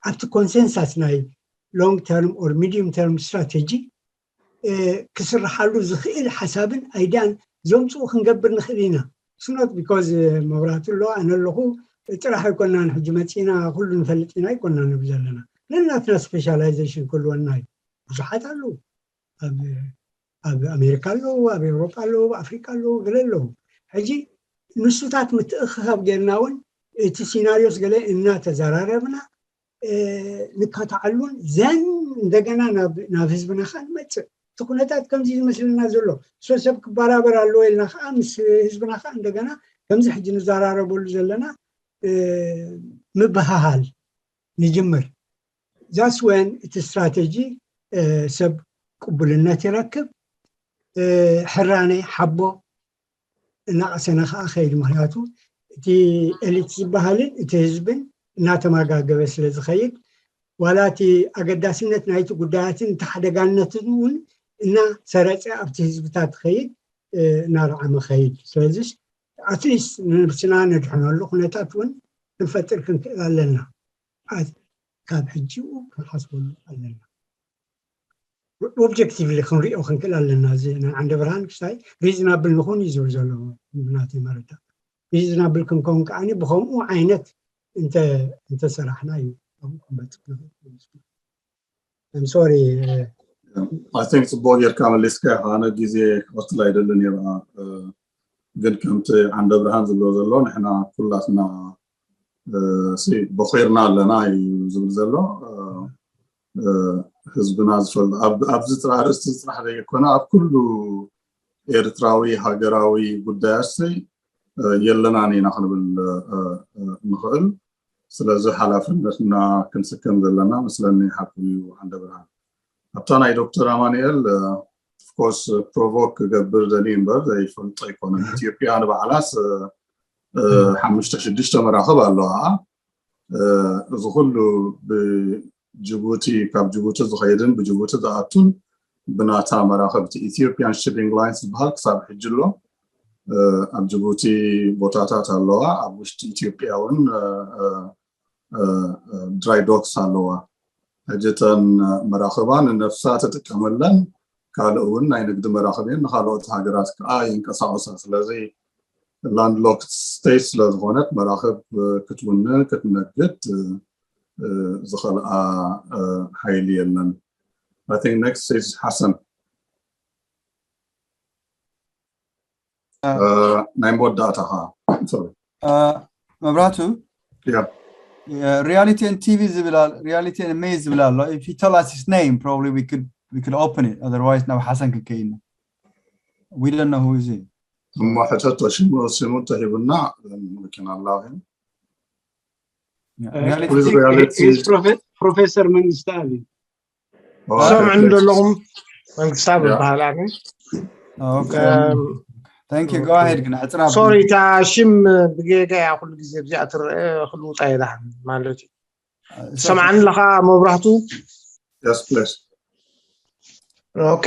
ኣብቲ consensus ናይ long term or medium term strategy ክስርሓሉ ዝኽእል ሓሳብን ኣይድያን ዘምፅኡ ክንገብር ንኽእል ኢና። It's not because መብራህቱ ኣሎ ኣነ ኣለኹ ጥራሕ ኣይኮናን። ሕጂ መፂና ኩሉ ንፈልጥ ኢና ኣይኮናን ንብል ዘለና። ነናትና specialization ክህልወና እዩ። ብዙሓት ኣለዉ። ኣብ ኣሜሪካ ኣለዉ፣ ኣብ ኤውሮጳ ኣለዉ፣ ኣብ ኣፍሪቃ ኣለዉ፣ ገለ ኣለዉ። ሕጂ ንሱታት ምትእኽኻብ ጌርና እውን እቲ ሲናሪዮስ ገለ እናተዘራረብና ንካታዓሉን ዘን እንደገና ናብ ህዝብና ከዓ ንመፅእ። እቲ ኩነታት ከምዚ ዝመስለና ዘሎ ሰብ ክበራበር ኣለዎ ኢልና ከዓ ምስ ህዝብና ከዓ እንደገና ከምዚ ሕጂ ንዘራረበሉ ዘለና ምብሃሃል ንጅምር። That's when እቲ ስትራተጂ ሰብ ቅቡልነት ይረክብ፣ ሕራነ ሓቦ እናቐሰነ ከዓ ከይድ። ምክንያቱ እቲ ኤሊት ዝበሃልን እቲ ህዝብን እናተመጋገበ ስለ ዝኸይድ ዋላ እቲ ኣገዳስነት ናይቲ ጉዳያትን እቲ ሓደጋነትን እውን እናሰረፀ ኣብቲ ህዝብታት ከይድ እናረዓመ ከይድ። ስለዚ ኣትሊስት ንነብስና ነድሕነሉ ኩነታት እውን ክንፈጥር ክንክእል ኣለና። ካብ ሕጂኡ ክንሓስበሉ ኣለና። Objectively ክንሪኦ ክንክእል ኣለና። እዚ ናይ ዓንደ ብርሃን ክሳይ reasonable ንኹን እዩ ዝብል ዘሎ ብናተይ መረዳእ። Reasonable ክንከውን ከዓኒ ብከምኡ ዓይነት እንተሰራሕና እዩ ኣብኡ ክንበፅሕ ንኽእል። I'm sorry። I think ፅቡቅ ጌርካ መሊስካ ኢኻ። ኣነ ግዜ ክቐትል ኣይደልን እየ። ግን ከምቲ ዓንደ ብርሃን ዝብሎ ዘሎ ንሕና ኩላትና በኺርና ኣለና እዩ ዝብል ዘሎ። ህዝብና ዝፈልጦ ኣብዚ ጥራሕ ርእስቲ ጥራሕ ዘይኮነ ኣብ ኩሉ ኤርትራዊ ሃገራዊ ጉዳያት የለናን ኢና ክንብል ንኽእል። ስለዚ ሓላፍነትና ክንስከም ዘለና መስለኒ ሓቁ እዩ። ዓንደ ብርሃን ኣብታ ናይ ዶክተር ኣማኑኤል ኦፍኮርስ ፕሮቮክ ክገብር ደልዩ እምበር ዘይፈልጦ ኣይኮነን። ኢትዮጵያ ንባዕላስ ሓሙሽተ ሽዱሽተ መራኽብ ኣለዋ። እዚ ኩሉ ብጅቡቲ ካብ ጅቡቲ ዝኸይድን ብጅቡቲ ዝኣቱን ብናታ መራኽብቲ ኢትዮጵያን ሺፒንግ ላይንስ ዝበሃል ክሳብ ሕጂ ኣሎ። ኣብ ጅቡቲ ቦታታት ኣለዋ። ኣብ ውሽጢ ኢትዮጵያ እውን ድራይ ዶክስ ኣለዋ። ሕጂ እተን መራኽባ ንነፍሳ ትጥቀመለን ካልእ እውን ናይ ንግዲ መራኽብ እየን። ንካልኦት ሃገራት ከዓ የንቀሳቕሳ። ስለዚ ላንድ ሎክድ ስቴት ስለዝኾነት መራኽብ ክትውንን ክትነግድ ዝኸልኣ ሓይሊ የለን። I think next is ሓሰን ናይ መወዳእታ ከዓ መብራቱ Yeah. Reality and TV ዝብል ኣሎ። Reality and Maze ዝብል ኣሎ። If you tell us his name, probably we could we could open it. Otherwise, ናብ ሓሰን ክንከይድ ኢና። We don't know who is he. እሞ ሕተቶ ሽሙ ስሙ ተሂቡና መኪና ኣላኺ Reality Please, reality. ፕሮፌሰር መንግስቲ ኣብ ሰምዕኒ ዘለኹም መንግስታብ ይበሃል ኣነ Okay. Thank you. Go ahead. ግን ሕፅራ ሶሪ እታ ሽም ብጌጋ እያ ኩሉ ግዜ ብዚኣ ትረአ ክልውጣ የዳሕን ማለት እዩ ትሰምዓኒ ኣለኻ መብራህቱ Yes, please. ኦኬ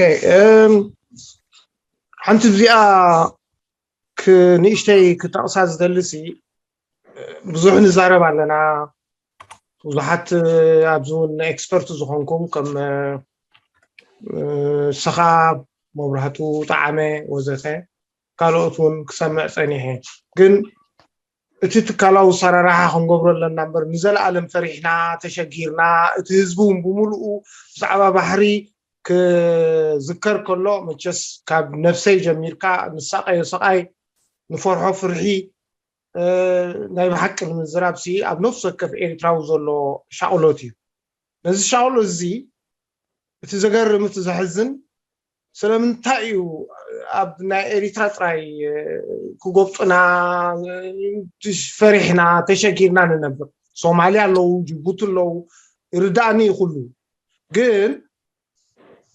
ሓንቲ ብዚኣ ንእሽተይ ክጠቕሳ ዝደልሲ ብዙሕ ንዛረብ ኣለና ብዙሓት ኣብዚ እውን ኤክስፐርት ዝኾንኩም ከም ንስኻ መብራህቱ ጣዓመ ወዘተ ካልኦት እውን ክሰምዕ ፀኒሐ ግን እቲ ትካላዊ ኣሰራርሓ ክንገብሮ ኣለና እምበር ንዘለኣለም ፈሪሕና ተሸጊርና እቲ ህዝቢ እውን ብምሉኡ ብዛዕባ ባሕሪ ክዝከር ከሎ መቸስ ካብ ነፍሰይ ጀሚርካ ንሳቀዮ ስቃይ ንፈርሖ ፍርሒ ናይ ብሓቂ ንምዝራብ ሲ ኣብ ነፍሲ ወከፍ ኤርትራዊ ዘሎ ሻቕሎት እዩ። ነዚ ሻቕሎት እዚ እቲ ዘገርም እቲ ዘሕዝን ስለምንታይ እዩ ኣብ ናይ ኤሪትራ ጥራይ ክጎብጡና ፈሪሕና ተሸጊርና ንነብር? ሶማልያ ኣለዉ፣ ጅቡቲ ኣለዉ፣ ይርዳእኒ እዩ ኩሉ። ግን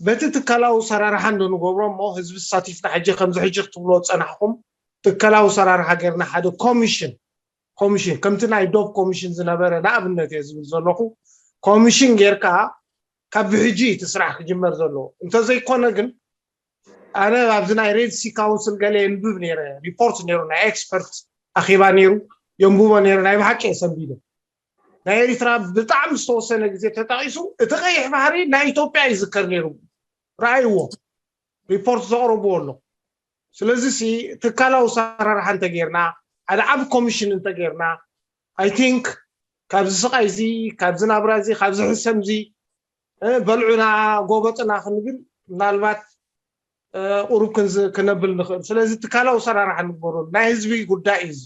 በቲ ትካላዊ ሰራርሓ እንዶ ንገብሮ እሞ ህዝቢ ተሳቲፍና ሕጂ ከምዚ ሕጂ ክትብሎ ዝጸናሕኩም ትካላዊ ሰራርሓ ገርና ሓደ ኮሚሽን ኮሚሽን ከምቲ ናይ ዶብ ኮሚሽን ዝነበረ ንኣብነት እየ ዝብል ዘለኹ ኮሚሽን ጌርካ ካብ ብሕጂ እቲ ስራሕ ክጅመር ዘለዎ እንተዘይኮነ ግን ኣነ ኣብዚ ናይ ሬድ ሲ ካውንስል ገለ የንብብ ነይረ ሪፖርት ነይሩ ናይ ኤክስፐርት ኣኼባ ነይሩ የንብቦ ነይረ ናይ ብሓቂ እየ ሰንቢደ ናይ ኤሪትራ ብጣዕሚ ዝተወሰነ ግዜ ተጠቂሱ እቲ ቀይሕ ባሕሪ ናይ ኢትዮጵያ ይዝከር ነይሩ ረኣይዎ ሪፖርት ዘቕረብዎ ኣሎ ስለዚ ሲ ትካላዊ ሰራርሓ እንተጌርና ሓደ ዓብ ኮሚሽን እንተጌርና I think ካብዚ ስቃይ እዚ ካብዚ ናብራ እዚ ካብዚ ሕሰም እዚ በልዑና ጎበጥና ክንብል ምናልባት ቁሩብ ክነብል ንኽእል ስለዚ ትካላዊ ሰራርሓ ንግበረሉ ናይ ህዝቢ ጉዳይ እዩ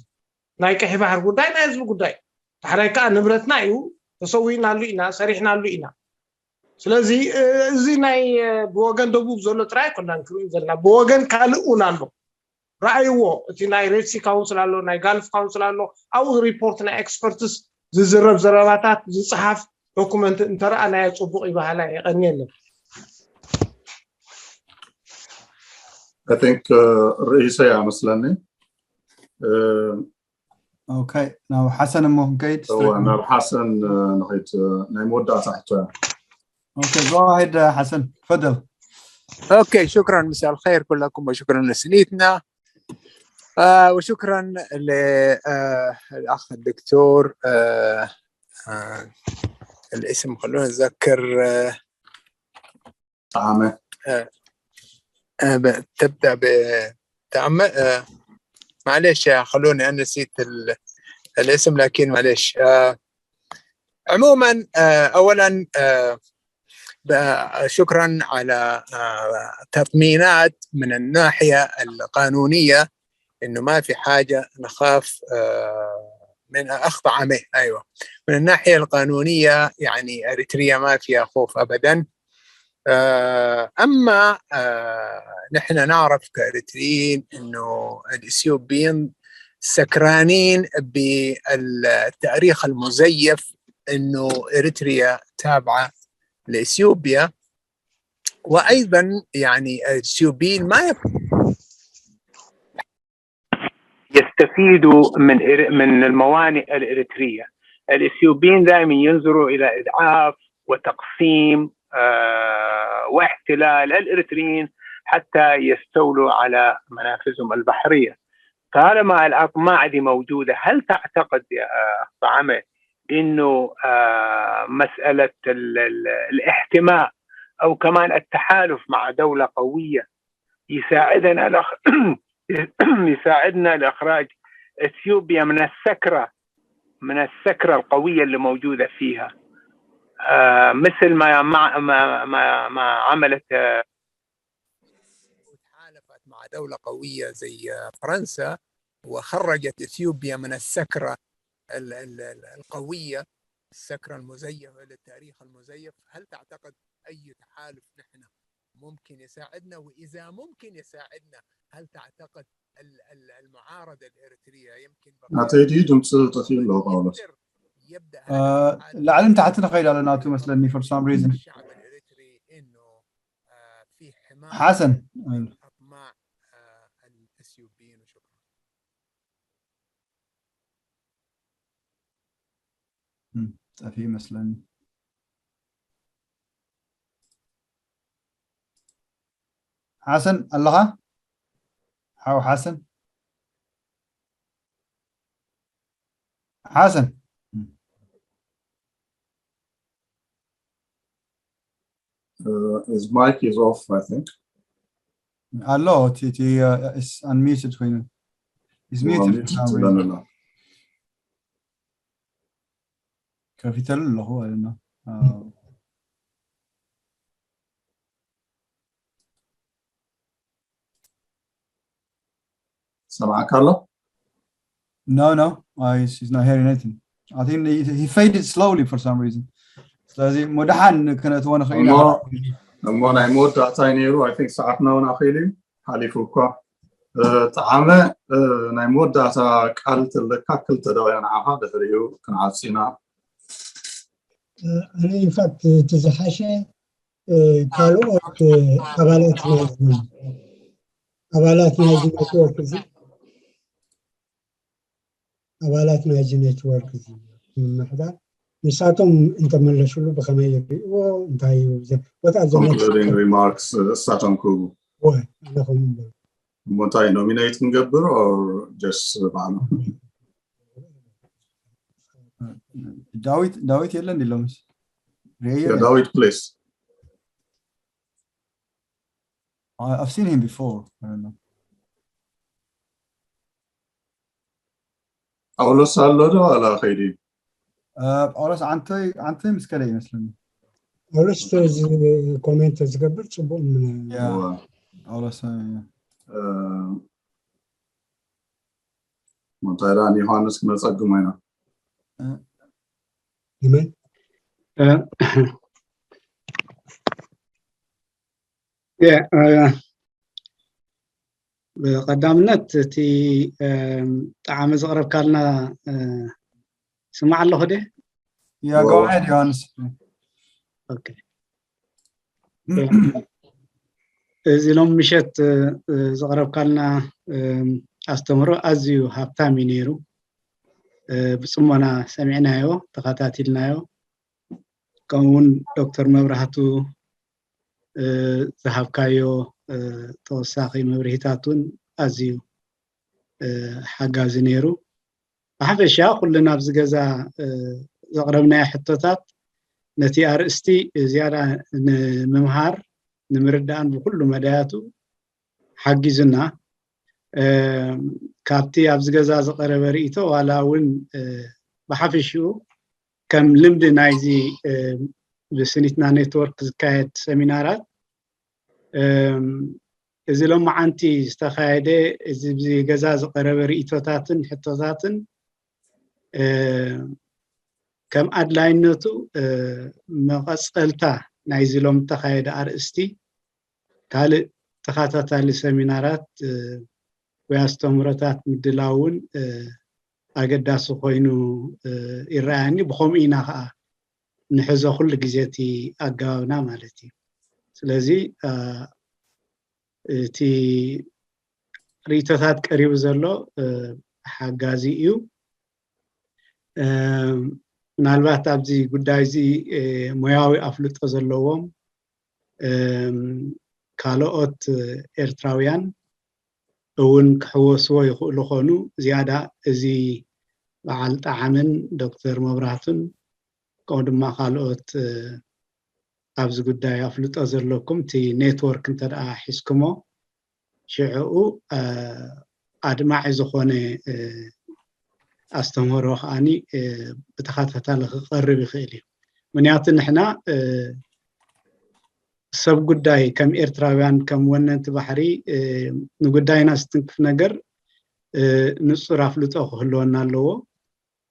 ናይ ቀሒ ባሕር ጉዳይ ናይ ህዝቢ ጉዳይ ዳሕራይ ከዓ ንብረትና እዩ ተሰዊእናሉ ኢና ሰሪሕናሉ ኢና ስለዚ እዚ ናይ ብወገን ደቡብ ዘሎ ጥራይ ኣይኮናን ክርኢ ዘለና ብወገን ካልእ እውን ኣሎ ረኣይዎ እቲ ናይ ሬድሲ ካውንስል ኣሎ ናይ ጋልፍ ካውንስል ኣሎ ኣብኡ ሪፖርት ናይ ኤክስፐርትስ ዝዝረብ ዘረባታት ዝፅሓፍ ዶኩመንት እንተረኣናዮ ፅቡቅ ይበሃላ የቀንየለን I think ርእይሰይ ኣመስለኒ ኦኬ ናብ ሓሰን እሞ ክንከይድ እዋ ናብ ሓሰን ንኸይድ ናይ መወዳእታ ሕቶ እያ ኦኬ go ahead ሓሰን تفضل اوكي شكرا مساء الخير كلكم وشكرا لسنيتنا آه وشكرا للاخ الدكتور آه آه الاسم خلونا نتذكر آه طعامه آه آه ب- تبدا ب تعم- آه معليش يا خلوني انا نسيت ال- الاسم لكن معليش آه عموما آه اولا آه ب- شكرا على آه تطمينات من الناحيه القانونيه انه ما في حاجه نخاف آه من اخطا عليه ايوه من الناحيه القانونيه يعني اريتريا ما فيها خوف ابدا آه، اما آه، نحن نعرف كاريتريين انه الاثيوبيين سكرانين بالتاريخ المزيف انه اريتريا تابعه لاثيوبيا وايضا يعني الاثيوبيين ما يستفيدوا من من الموانئ الاريتريه. الاثيوبيين دائما ينظروا الى اضعاف وتقسيم واحتلال الاريتريين حتى يستولوا على منافذهم البحريه. طالما الاطماع دي موجوده، هل تعتقد يا اخ طعمه انه مساله الاحتماء او كمان التحالف مع دوله قويه يساعدنا لأخ... يساعدنا لاخراج اثيوبيا من السكره من السكره القويه اللي موجوده فيها آه مثل ما ما ما ما, ما عملت آه تحالفت مع دوله قويه زي فرنسا وخرجت اثيوبيا من السكره القويه السكره المزيفه للتاريخ المزيف هل تعتقد اي تحالف نحن ممكن يساعدنا واذا ممكن يساعدنا هل تعتقد المعارضه الاريتريه يمكن ናተይ ድዩ ድምፂ ጠፊኡ ኣሎ ጳውሎስ ላዕልን ታሕትን ኸይድ ኣሎ ናቱ መስለኒ for some reason الشعب الاريتري انه في حمايه ሓሰን اطماع الاثيوبيين وشكرا ጠፊኡ መስለኒ ሓሰን ኣለኻ ሓው ሓሰን ሓሰን Uh, his mic is off, I think. ኣሎ እቲ እቲ is unmuted ኮይኑ is muted ከፊተሉ ኣለኹ ኣለና ሰማዕካ ኣሎ No, no, I, she's not hearing anything. I think he, he faded slowly for some reason. ስለዚ ሞ ደሓን ክነእትዎ ንኽእል ኢና። እሞ ናይ መወዳእታይ ነይሩ። I think ሰዓትና እውን ኣኺሉ እዩ፣ ሓሊፉ እኳ። ጠዓመ፣ ናይ መወዳእታ ቃል ተለካ ክልተ ደቂቃ ንዓኻ፣ ድሕሪኡ ክንዓጽ ኢና። ኣነ ኢንፋክት እቲ ዝሓሸ ካልኦት ኣባላት ናይዚ ኣባላት ናይዚ ኔትወርክ እዚ ኣባላት ናይዚ ኔትወርክ እዚ ንምምሕዳር ንሳቶም እንተመለሱሉ ብኸመይ ይርእዎ? እንታይ እዩ ወጣ ዘሎ concluding remarks እሳቶም ክህቡ? ወይ ኣለኹም እምበር እሞ እንታይ ኖሚኔት ክንገብር or just ባዕሉ? ዳዊት ዳዊት የለን ዲሎምስ? Yeah, ዳዊት please. I've seen him before. I don't know. ጳውሎስ ኣሎ ዶ ዋላ ከይዲ? ጳውሎስ ዓንቶይ ዓንቶይ ምስ ከደ ይመስለኒ። ጳውሎስ ተዚ ኮሜንት ዝገብር ጽቡቅ ምን Yeah. ጳውሎስ እንታይ ደኣ ንዮሃንስ ክነጸግሞ ኢና። ይመን ብቀዳምነት እቲ ጠዓመ ዘቕረብካልና ስማዕ ኣለኹ ደ Yeah, go ahead, ዮሃንስ። እዚ ሎም ምሸት ዘቕረብካልና ኣስተምህሮ ኣዝዩ ሃብታም እዩ ነይሩ። ብፅሞና ሰሚዕናዮ፣ ተኸታቲልናዮ። ከምኡውን ዶክተር መብራህቱ ዝሃብካዮ ተወሳኺ መብርሂታት እውን ኣዝዩ ሓጋዚ ነይሩ። ብሓፈሻ ኩልና ኣብዚ ገዛ ዘቕረብናዮ ሕቶታት ነቲ ኣርእስቲ ዝያዳ ንምምሃር ንምርዳእን ብኩሉ መዳያቱ ሓጊዙና። ካብቲ ኣብዚ ገዛ ዝቐረበ ርእይቶ ዋላ እውን ብሓፈሽኡ ከም ልምዲ ናይዚ ብስኒትና ኔትወርክ ዝካየድ ሰሚናራት እዚ ሎማዓንቲ ዝተኻየደ እዚ ብዚ ገዛ ዝቐረበ ርእይቶታትን ሕቶታትን ከም ኣድላይነቱ መቐፀልታ ናይዚ ሎም ዝተኻየደ ኣርእስቲ ካልእ ተኸታታሊ ሰሚናራት ወይ ኣስተምህሮታት ምድላው እውን ኣገዳሲ ኮይኑ ይረኣየኒ። ብኸምኡ ኢና ከዓ ንሕዞ ኩሉ ግዜ እቲ ኣገባብና ማለት እዩ። ስለዚ እቲ ርእይቶታት ቀሪቡ ዘሎ ሓጋዚ እዩ። ምናልባት ኣብዚ ጉዳይ እዚ ሞያዊ ኣፍልጦ ዘለዎም ካልኦት ኤርትራውያን እውን ክሕወስዎ ይኽእሉ ኾኑ ዝያዳ እዚ በዓል ጣዕምን ዶክተር መብራህቱን ከምኡ ድማ ካልኦት ኣብዚ ጉዳይ ኣፍልጦ ዘለኩም እቲ ኔትወርክ እንተ ደኣ ሒዝኩሞ ሽዕኡ ኣድማዒ ዝኾነ ኣስተምህሮ ከዓኒ ብተኸታታሊ ክቐርብ ይኽእል እዩ። ምክንያቱ ንሕና ሰብ ጉዳይ ከም ኤርትራውያን ከም ወነንቲ ባሕሪ ንጉዳይና ዝትንክፍ ነገር ንጹር ኣፍልጦ ክህልወና ኣለዎ።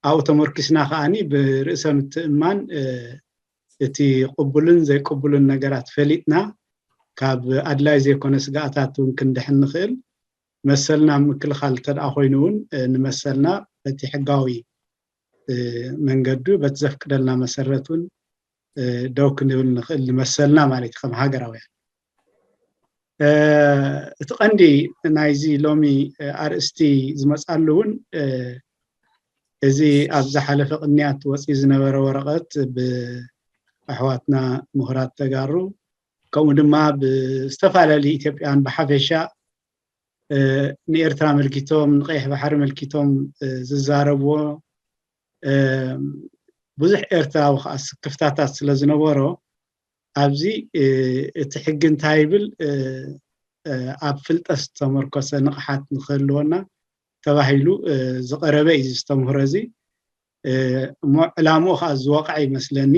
ኣብኡ ተመርኪስና ከዓኒ ብርእሰ ምትእማን እቲ ቅቡልን ዘይቅቡልን ነገራት ፈሊጥና ካብ ኣድላይ ዘይኮነ ስጋኣታት እውን ክንድሕን ንኽእል መሰልና ምክልኻል እንተደኣ ኮይኑ እውን ንመሰልና በቲ ሕጋዊ መንገዱ በቲ ዘፍቅደልና መሰረት እውን ደው ክንብል ንኽእል ንመሰልና ማለት እዩ ከም ሃገራውያን። እቲ ቀንዲ ናይዚ ሎሚ ኣርእስቲ ዝመፃሉ እውን እዚ ኣብ ዝሓለፈ ቅንያት ወፂኡ ዝነበረ ወረቐት ብኣሕዋትና ምሁራት ተጋሩ ከምኡ ድማ ብዝተፈላለዩ ኢትዮጵያን ብሓፈሻ ንኤርትራ መልኪቶም ንቀይሕ ባሕሪ መልኪቶም ዝዛረብዎ ብዙሕ ኤርትራዊ ከዓ ስክፍታታት ስለ ዝነበሮ ኣብዚ እቲ ሕጊ እንታይ ይብል ኣብ ፍልጠት ዝተመርኮሰ ንቕሓት ንክህልወና ተባሂሉ ዝቐረበ እዩ ዝተምህሮ እዚ እሞ ዕላምኡ ከዓ ዝወቕዐ ይመስለኒ።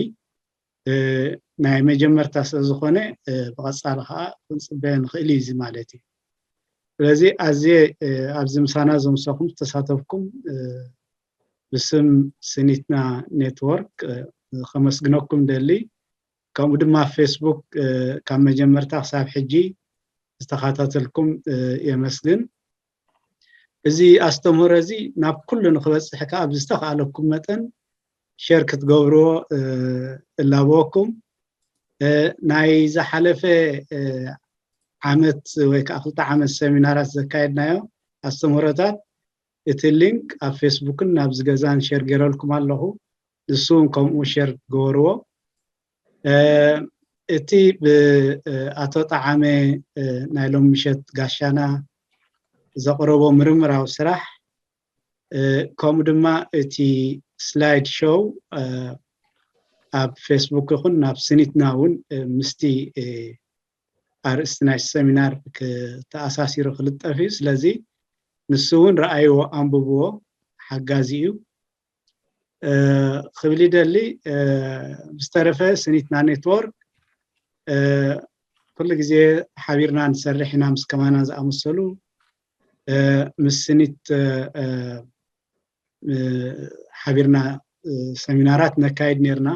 ናይ መጀመርታ ስለ ዝኾነ ብቐፃሊ ከዓ ክንፅበዮ ንኽእል እዩ እዚ ማለት እዩ። ስለዚ ኣዝየ ኣብዚ ምሳና ዘምሰኹም ዝተሳተፍኩም ብስም ስኒትና ኔትወርክ ከመስግነኩም ደሊ። ከምኡ ድማ ፌስቡክ ካብ መጀመርታ ክሳብ ሕጂ ዝተኸታተልኩም የመስግን። እዚ ኣስተምህሮ እዚ ናብ ኩሉ ንክበፅሕ ከዓ ብዝተኽኣለኩም መጠን ሸር ክትገብርዎ እላበወኩም። ናይ ዝሓለፈ ዓመት ወይ ከዓ ክልተ ዓመት ሰሚናራት ዘካየድናዮ ኣስተምህሮታት እቲ ሊንክ ኣብ ፌስቡክን ናብ ዝገዛን ሸር ገይረልኩም ኣለኹ። ንሱ እውን ከምኡ ሸር ገበርዎ። እቲ ብኣቶ ጠዓመ ናይ ሎም ምሸት ጋሻና ዘቕረቦ ምርምራዊ ስራሕ ከምኡ ድማ እቲ ስላይድ ሾው ኣብ ፌስቡክ ይኹን ናብ ስኒትና እውን ምስቲ ኣርእስቲ ናይ ሰሚናር ተኣሳሲሩ ክልጠፍ እዩ። ስለዚ ንሱ እውን ረኣይዎ፣ ኣንብብዎ፣ ሓጋዚ እዩ ክብል ይደሊ። ብዝተረፈ ስኒትና ኔትወርክ ኩሉ ግዜ ሓቢርና ንሰርሕ ኢና ምስ ከማና ዝኣመሰሉ ምስ ስኒት ሓቢርና ሰሚናራት ነካይድ ነርና።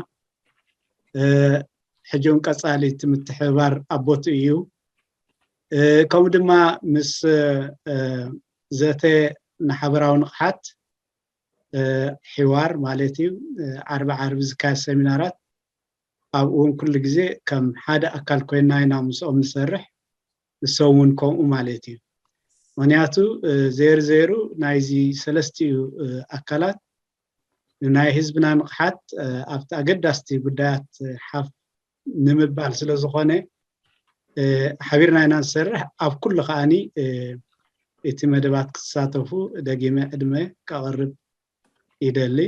ሕጂ እውን ቀፃሊ እቲ ምትሕብባር ኣብ ቦትኡ እዩ። ከምኡ ድማ ምስ ዘተ ንሓበራዊ ንቕሓት ሒዋር ማለት እዩ። ዓርቢ ዓርቢ ዝካየድ ሰሚናራት ኣብኡ እውን ኩሉ ግዜ ከም ሓደ ኣካል ኮይና ኢና ምስኦም ንሰርሕ። ንሶም እውን ከምኡ ማለት እዩ። ምክንያቱ ዜር ዜሩ ናይዚ ሰለስቲኡ ኣካላት ንናይ ህዝብና ንቕሓት ኣብቲ ኣገዳስቲ ጉዳያት ሓፍ ንምባል ስለ ዝኾነ ሓቢርና ኢና ንሰርሕ። ኣብ ኩሉ ከዓኒ እቲ መደባት ክትሳተፉ ደጊመ ዕድመ ከቕርብ ይደሊ።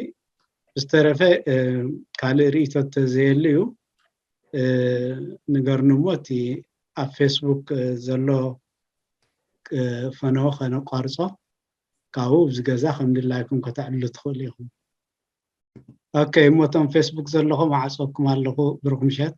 ብዝተረፈ ካልእ ርእይቶ ተዘየልዩ ንገርኒ እሞ እቲ ኣብ ፌስቡክ ዘሎ ፈነወ ከነቋርጾ ካብኡ ኣብዚ ገዛ ከም ድላይኩም ከተዕልሉ ትኽእሉ ኢኹም። ኦኬ፣ እሞ እቶም ፌስቡክ ዘለኹም ኣዕፀኩም ኣለኹ። ብሩኽ ምሸት።